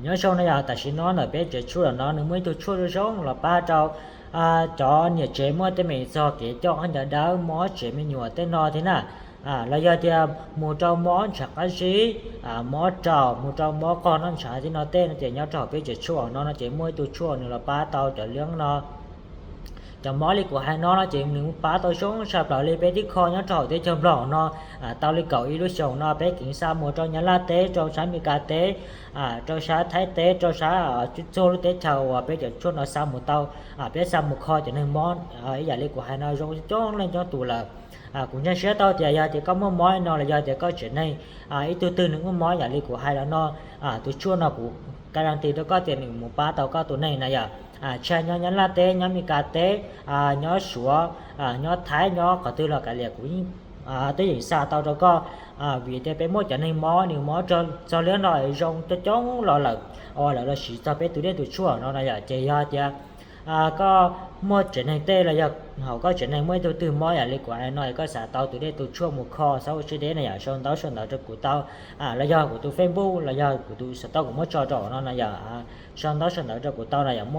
Nyob zoo no yog tam sim no ntawm peb tsev tshuaj no nws muaj ib tug tshuaj zoo zoo los pab rau cov niam tsev muaj tej me txog kev coj ob ncaws dawb, mob tsev me nyuam tej no thiab na. Los yog tias mus rau mob ntshav qab zib, mob raum, mus rau mob qog noj ntshav tej no tej no ces nyob rau hauv peb tsev tshuaj no no ces muaj ib tug tshuaj nws los pab tau cov liab no. Cov mob li kuv hais no no ces nws pab tau zoo tshaj plaws li. Peb twb kho nyob rau hauv teb chaws Nplog no tau li kaum ib lub xyoos no, peb kuj xa mus rau Nyab Laj teb, rau sab Mes Kas teb, rau sab Thaib teb, rau sab txhua txhua lub teb chaws uas peb cov tshuaj no xa mus tau. Peb xa mus kho cov neeg mob ib yam li kuv hais no zoo coob leej coob tus lawm. Kuv ntseeg siab tau tias yog tias koj muaj mob no los yog tias koj tsev neeg ib tug twg nws muaj mob yam li kuv hais los no, tus tshuaj no kuv guarantee rau koj tias nws mus pab tau koj tus neeg na yom. Tshaj nyob Nyab Laj teb, nyob Mes Kas teb, nyob Suav, nyob Thaib, nyob qhov twg los kav liam kuv yeej twb yeem xa tau rau koj. Vim tias peb muaj cov neeg mob nws mob txog liab no zoo coob coob los lawm, uas lawv los siv txog peb tus dej tus tshuaj no no yom. Ces yog tias koj muaj tsev neeg tej los yog hauv koj tsev neeg muaj ib tug twg mob yam li kuv hais no es koj xav tau tus dej tus tshuaj mus kho xab ua si deb na yom, sau ntaub sau ntawv rau kuv tau, los yog kuv tus Facebook los yog kuv tus xov tooj kuv muab tso rau no no yom. Sau ntaub sau ntawv rau kuv tau no yom.